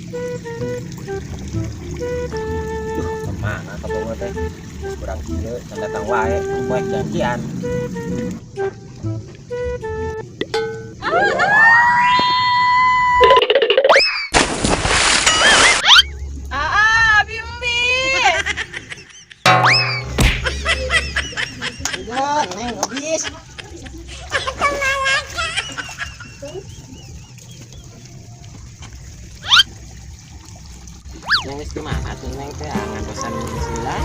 Duh, kemana ka Bogor teh? Kurang kieu, can datang wae, poek janjian. Ah, bimbing. Udah, Neng, habis. Neng geus kumaha tuh Neng teh ngantosan sila.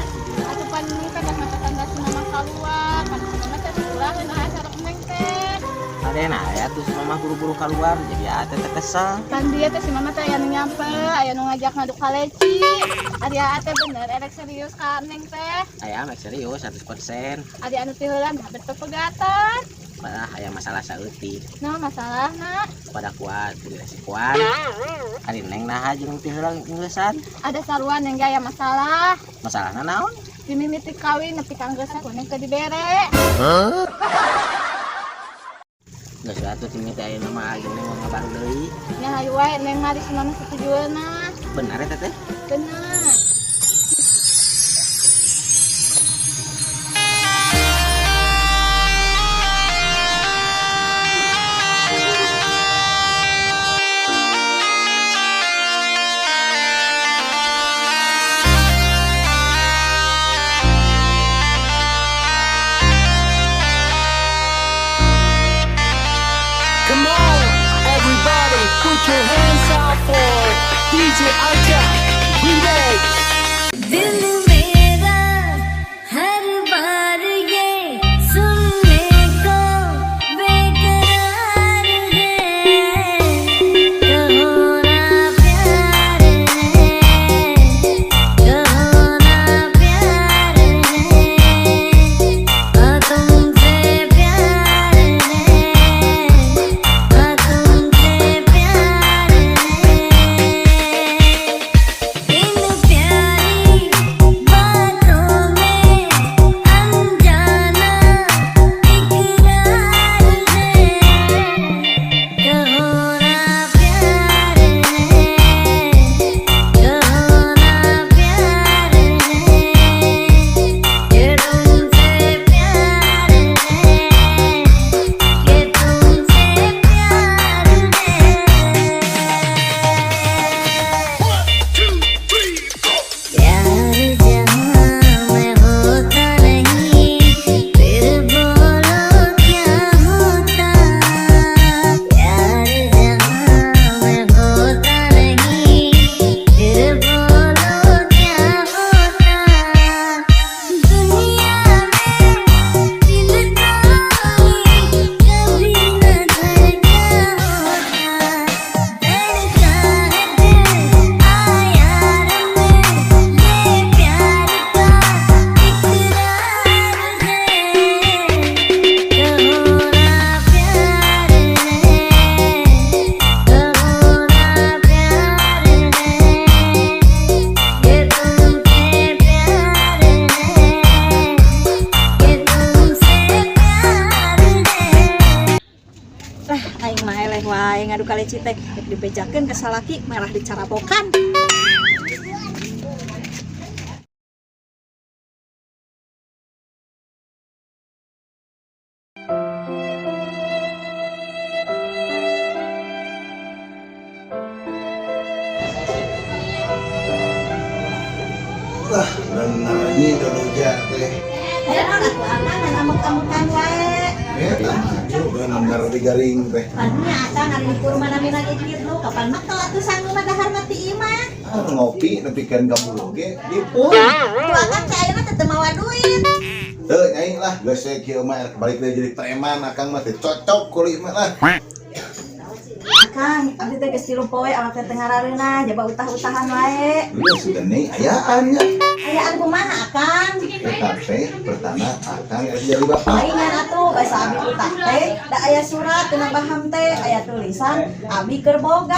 Atuh pan neng teh geus maca si mama keluar, pan si mama teh ulah nah sareng neng teh. Adena aya tuh si mama buru-buru keluar jadi ate teh kesel. Pan dia teh si mama teh aya nu nyampe, aya nu ngajak ngaduk kaleci. Ari ate bener erek serius ka neng teh. Aya mah serius 100%. Ari anu ti heula mah berpegatan. Malah aya masalah saeutik. Nah, masalahna Pada kuat diresikuan. Ari Neng naha jeung ti heula ngeusan. Ada saruan yang gaya masalah. Masalahna naon? Dimimiti kawin nepi ka geus ku neng teu dibere. Geus atuh timiti ayeuna mah jeung Neng mah baru deui. Nya hayu wae neng mah di si mama setujueuna. Benar eta teh? Bener. Come on, everybody, put your hands up for DJ Arca Remix. दिल मेरा हर बार ये सुनने को बेकरार है, कहो ना प्यार है, कहो ना प्यार है, हाँ तुमसे प्यार है, हाँ तुमसे प्यार है। इन प्यारी बातों में अनजाना इकरार है, कहो ना प्यार है, कहो ना प्यार है, ये तुमसे प्यार है, ये तुमसे प्यार है। प्यार जहाँ में होता नहीं, फिर बोलो क्या होता। प्यार जहाँ में होता नहीं, फिर बोलो क्या होता। दुनिया में दिल कोई कभी न धड़का होता, धड़का है दिल आया रंग, ये प्यार का इकरार है, कहो ना प्यार है, कहो ना प्यार है, ये तुमसे प्यार है, ये तुमसे प्यार है। Lah, aing mah eleh wae ngadu kaleci teh, rek dibejakeun ke salaki merah dicarapokan. Lah, bener ini Indonesia teh. Aya naon atuh akang ngan amuk-amukan wae. Eta bener digaring teh. Padunya akang ari dikur mana mina ge kitu, kapan mah atuh sangu mah dahar mah ti imah. Ah, ngopi nepikeun ka bulu ge dipun. Tuh akang teh ayeuna teh teu mawa duit. Teu nyai lah, geus we kieu mah erek balik deui jadi preman akang mah teh cocok kuli mah lah. Akang, abdi teh geus 3 poe awak teh teu ngarareunah, jaba utah-utahan wae. Geus geuning ayaan nya. Ayaan kumaha akang? Eta teh pertama akang erek jadi bapak. Palingan atuh basa abi utah teh, da aya surat dina baham teh, aya tulisan abi keur boga.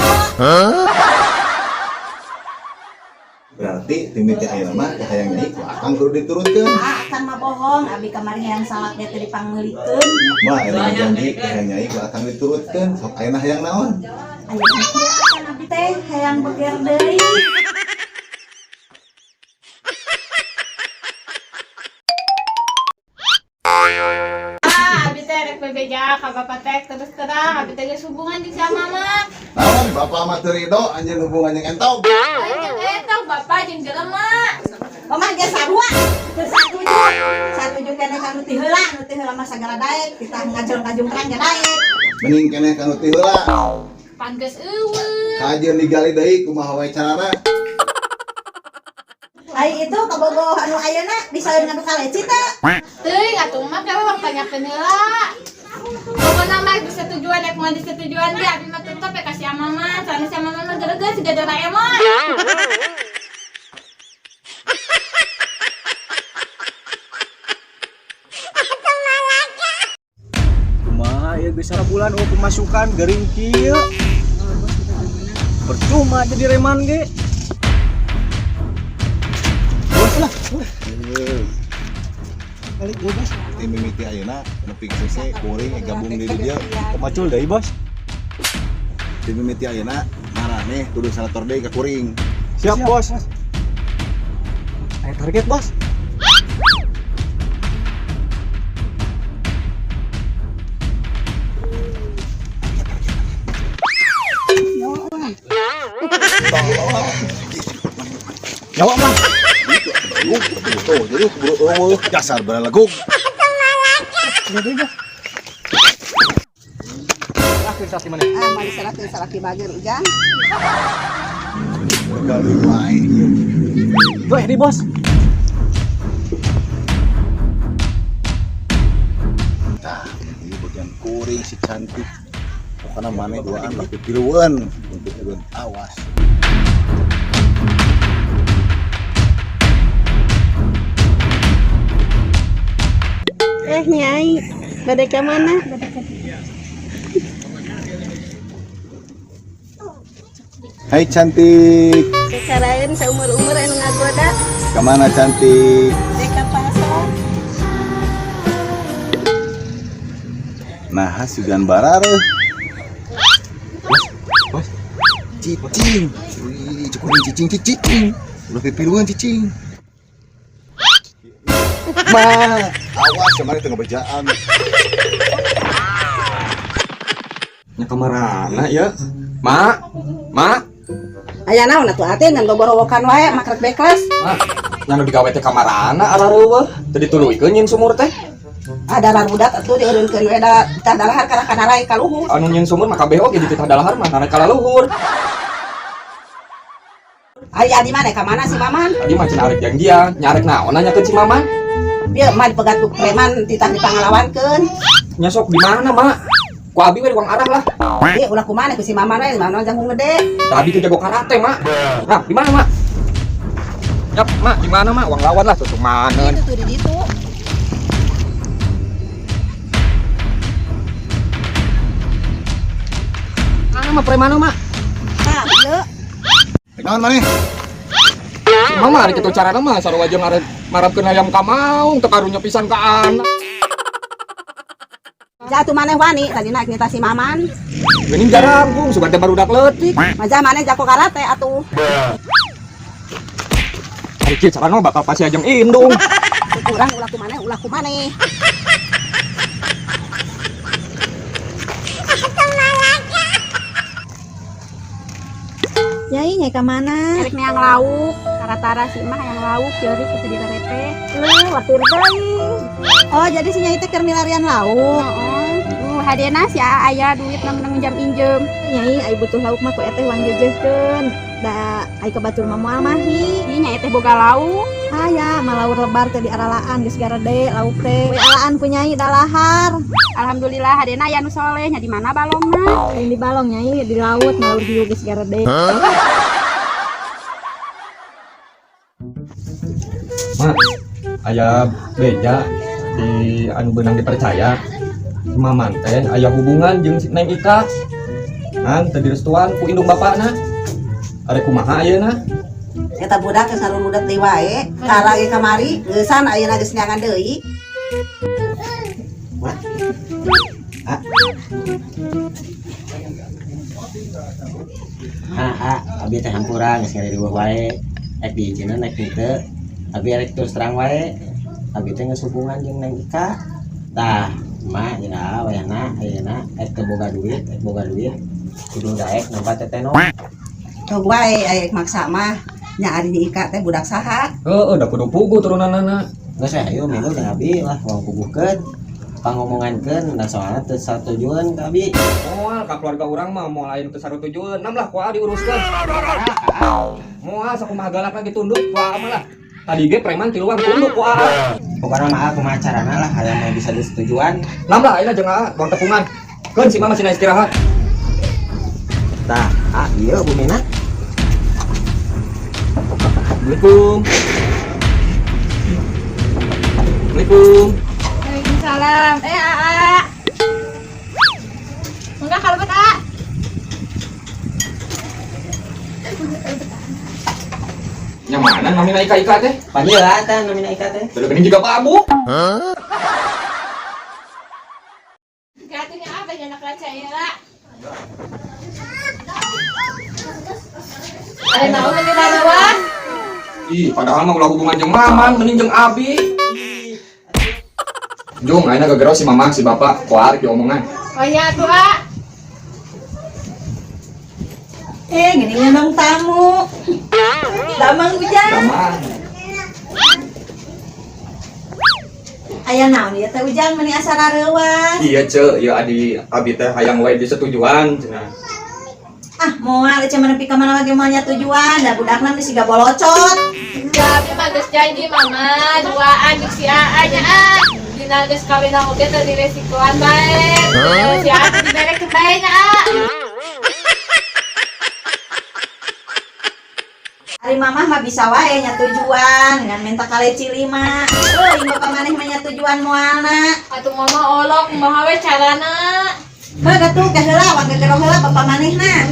Berarti timiti ayeuna mah teh hayang nyai ku akang kudu diturutkeun. Ah, akang mah bohong, abi kamari hayang salak ge teu dipangmeulikeun. Mah ayeuna janji teh hayang nyai ku akang diturutkeun. Sok ayeuna hayang naon? Ayeuna kieu akang, abi teh hayang Hayang beger deui. Ah, abi teh rek bebeja ka bapak teh terus terang abi teh geus hubungan jeung si Mama. Naon bapak mah teu rido anjeun hubungan jeung entog. Lain jeung eta bapak jeung jelema. Mama ge sarua. Teu satuju. Satuju keneh ka nu ti heula, nu ti heula mah sagala daek, kita ngajol-ngajungkrang ge daek. Mending keneh ka nu ti heula. Pan geus eueuh. Kajeun digali deui kumaha wae carana. Ai itu kabogoh anu ayeuna disaeun ngadu kaleci teh. Teuing atuh mah kewe urang tanyakeun heula. Pokokna mah bisa tujuan rek moal disetujuan ge abi mah tetep ya ka si Mama. Soalnya si Mama mah geregeus siga Doraemon. Kumaha ya geus bulan eueuh pemasukan gering kieu. Percuma jadi reman ge. Bos lah. Balik gue bos. Tim mimiti ayeuna nepi ka sese kuring gabung di dieu. Kemacul deui bos. Tim mimiti ayeuna maraneh kudu salator deui ka kuring. Siap bos. Ayo target bos. Nyawa mah. Tuh, jadi keburu eueuh dasar baralegug. Akhir saat mana? Ah, mah diserahkeun salaki bager ujang. Gali wae ieu. Weh, di bos. Tah, ini bagian kuring si cantik. Pokoknya maneh duaan lah pipilueun untuk pipilueun awas. Nyai, bade ka mana? Hai cantik, Kekaraeun saumur-umur anu ngagoda. kemana cantik? Dek ka pasar. Nah, sugan barareuh. Bos. Cicing. Wih, cukurin cicing cicing. Udah pipilueun cicing. Ma, awas kemarin tengah bejaan. Nya kamarana ya? Ma. Ma. Aya naon atuh ate ngan gogorowokan wae makrek beklas. Ma. Nya nu digawe teh kamarana arareuweuh. Teu dituluykeun nyin sumur teh. Ada barudak atuh dieureunkeun we da tah dalahar kana kanarai ka luhur. Anu nyin sumur mah kabeh oge dititah dalahar mah kana kalaluhur. Aya di mana ka mana si Maman? Tadi mah cenah arek janjian, nya arek naon nanyakeun si Maman. Bieu mah dipegat ku preman titah dipangalawankeun. Nya sok di mana, Mak? Ku abi we di uang arah lah. Ieu ulah kumaha ku si Maman we, Maman jangkung gede. Tah abi tuh jago karate, Mak. Nah, di mana, Mak? Yap, Mak, di mana, Mak? Uang lawan lah tuh maneun. Itu tuh di ditu. Mana mah preman mah? Tah, ieu. Rek naon maneh? Mama hari kitu carana mah sarua jeung arek marapkeun hayam ka maung teu karunya pisan ka anak. Jatuh maneh wani tadi naik nita si Maman. Geuning jarangkung sugan teh barudak leutik. Majah maneh jago karate atuh. Hari kieu carana mah bakal pasti ajeng indung. Kurang ulah kumaneh ulah kumaneh. Nyai, nyai ka mana? Erek neang lauk, karatara si mah hayang lauk jeuri kudu direpe. Leuh, watir deui. Oh, jadi si nyai teh keur milarian lauk. Heeh. Hadena si aya duit nang jam injem. Nyai, ai butuh lauk mah ku eteh wang jeujeuhkeun. Da ai ka batur mah moal mahi. Ieu nyai teh boga lauk. Aya, malaur lebar teh di aralaan geus garede lauk teh. We alaan ku nyai dalahar. Alhamdulillah hadena aya nu soleh nya di mana balongna? Lain di balong nyai di laut malaur hiu geus garede. Mak, aya beja di anu beunang dipercaya. Si Maman teh aya hubungan jeung si Neng Ika. Ngan teu direstuan ku indung bapakna. Arek kumaha ayeuna? Eta budak geus ngarurudet deui wae. Kala ge kamari geusan ayeuna geus nyangan deui. Ah, ah, Abi teh hampura geus ngariweuh wae. Rek diizinan rek henteu. Abi rek terus terang wae. Abi teh geus hubungan jeung Neng Ika. Tah, mak nya wayahna ayeuna rek teu boga duit, rek boga duit. Kudu daek nampa teteh no. Tong wae aya maksa mah nya ari Nyi Ika teh budak saha? Heeh, da kudu puguh turunanana. Geus we ayo milu jeung abi lah wong puguhkeun. Pangomongankeun da soalna teu satujuan ka abi. Moal ka keluarga urang mah moal aya nu teu sarutujueun. Nam lah ku aa diuruskeun. Moal sakumaha galak lagi tunduk ku aa mah lah. Tadi ge preman tiluan tunduk ku aa. Pokokna mah kumaha carana lah hayang mah bisa disetujuan. Nam lah ayeuna jeung aa buang tepungan. Keun si mama sina istirahat. Tah, ah ieu bumina. Assalamualaikum. Assalamualaikum. Waalaikumsalam. Aa. Enggak kalau bet, Aa. Yang mana namina Ika Ika teh? Panggil lah teh namina Ika teh. Udah geuning juga babu. Gatunya apa ya anak kaca ya? Ada naon lagi rawan? Ih, padahal mah ulah hubungan jeung Maman, mending jeung Abi. Jung, ayeuna gegero si Mamang, si Bapak, kuar diomongan. Oh iya tuh, A. Gini ngundang tamu. Damang Ujang. Damang. Aya naon ieu teh Ujang meuni asa rareuwas. Iya, Ce, ieu adi abi teh hayang wae disetujuan cenah. Ah, moal ece mah nepi ka mana lagi moal nya tujuan, da budakna geus siga bolocot. Ya, abi mah geus janji mama, duaan jeung si Aa nya ah. Dina geus kawin oge teh diresikoan bae. Si Aa teh diberekeun bae nya ah. Ari mamah mah bisa wae nya tujuan ngan minta kaleci lima. Euy, bapak maneh mah nya tujuan moalna. Atuh mama olok kumaha we carana. Heuh atuh ke heula wang gegero heula bapak manehna.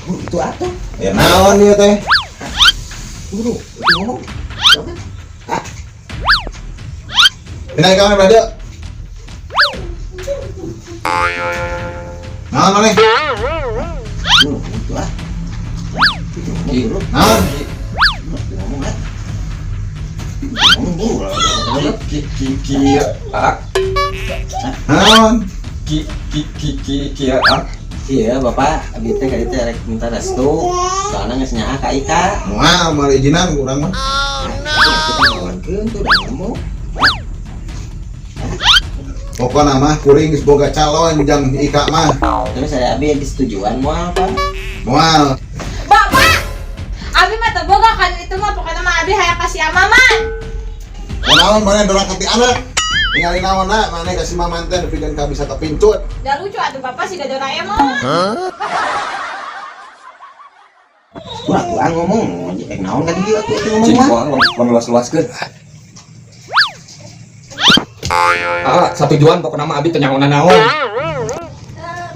Bu, itu atuh. Ya naon ieu teh? Buru, itu ngomong. Ah, Pindah ka mana dia? Naon maneh? buru, itu ah. Itu ngomong buru. Naon? Itu ngomong ah. Itu ngomong buru. Ki ki ki a Naon? ki ki ki ki ki a. Iya, Bapak, abi teh ka dieu teh rek minta restu. Soalna geus nyaah ka Ika. Moal moal izinan ku urang mah. Kita ngawankeun tuh udah ngomong. Pokona mah kuring geus boga calon jang Ika mah. Tapi saya abi disetujuan moal, Pak. Moal. Bapak! Abi mah teu boga kan itu mah pokoknya mah abi hayang ka si Maman. Naon maneh doraka ti anak? Ningali naon na maneh ka si Maman teh nepikeun ka bisa kepincut. Da lucu atuh Bapak siga Doraemon. Kurang kurang ngomong, rek naon ka dieu atuh ngomong Cing mah. kuar wang luas-luaskeun. Ah, satujuan pokokna mah abi teu nyaho naon.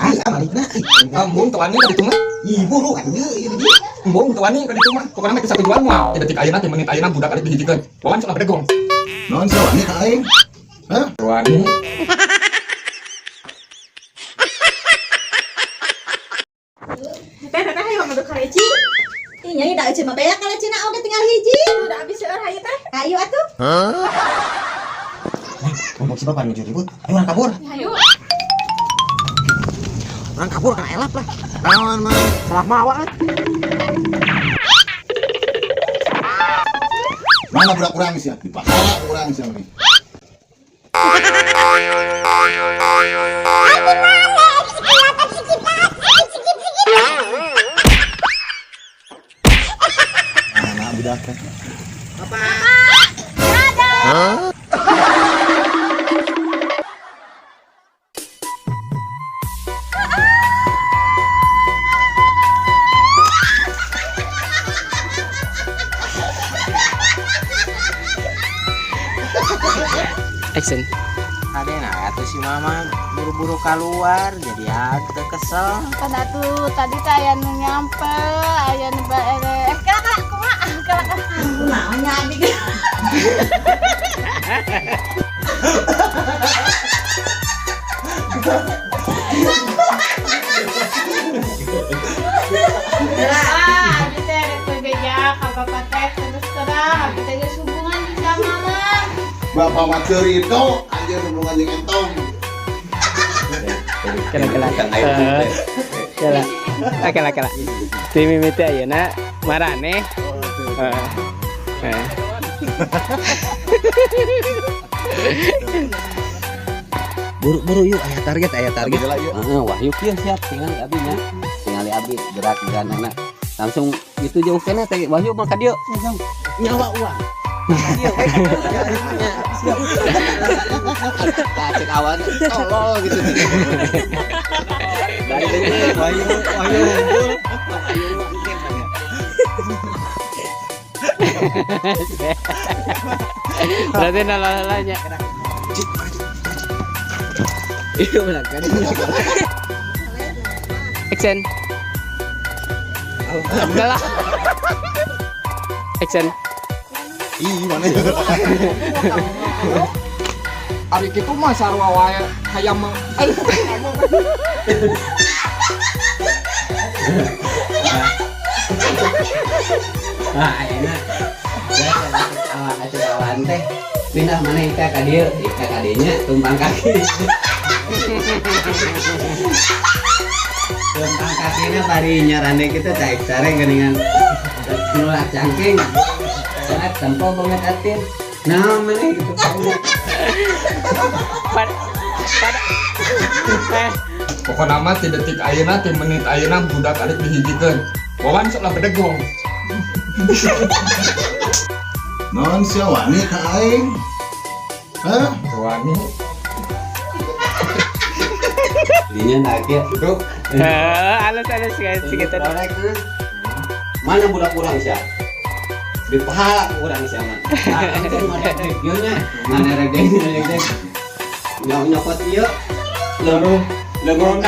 Ah, iya balikna. Embung teu wani ka ditu mah. Ih, buru ka dieu ieu di dieu. Embung teu wani ka ditu mah. Pokokna mah teu satujuan moal. Ti detik ayeuna ti menit ayeuna budak arek dihijikeun. Wawan sok bedegong. Naon sih wani ka aing? Hah? Wani. Teh teh hayu ngaduk kaleci. Ih, nyai da ece mah beak kalecina oge tinggal hiji. Udah habis seueur hayu teh. Hayu atuh. Ngomong si bapak nuju ribut. Ayo urang kabur. Hayu. Urang kabur kana elap lah. Naon maneh? Salah mawa ah. Mana budak urang sia? Dipaksa urang sia mah. Mana budak teh? Action. Kadena atuh si mama buru-buru keluar jadi atuh kesel. Kan atuh tadi teh aya nu nyampe, aya nu baere. Kala kala kumaha? Kala kala. Naon nya abi ge. Bapak mah teu ridho anjeun hubungan jeung entong. Kela kela. Eh, kela. Ah, kela kela. Ti mimiti ayeuna maraneh. Heeh. Heeh. Buru-buru yuk, aya target, aya target. Heula yuk. Heeh, Wahyu kieu siap tinggal abi nya. Tingali abi gerak gerak langsung itu jauh kene teh Wahyu mah ka dieu. Nyawa uang. Dieu we. Siap. Tah cek awan tolol gitu. Dari deui Wahyu Wahyu unggul. Berarti nalanya. Iya benar kan. Action. Enggak lah. Action. Ih, mana? Ari kitu mah sarua wae hayam mah. Wah, ayeuna. Awan atuh awan teh. Pindah mana Ika ka dieu, Ika ka dieu tumpang kaki. Tumpang kakina bari nyarande kitu caik sare geuningan nulak cangking. Saat tempo banget atin. Nah, mana gitu. Pada pada eh Pokokna mah ti detik ayeuna ti menit ayeuna budak arek dihijikeun. Wawan sok lah bedegong. Non sia wani ka aing? Hah? Wani. Dinya nah kieu. Gitu. eh alus alus guys sekitar. Mana budak urang sia? Di pahala urang sia mah. Ah, langsung mana rek ieu nya? Mana rek deui rek deui. Nyokot ieu. Leung leung.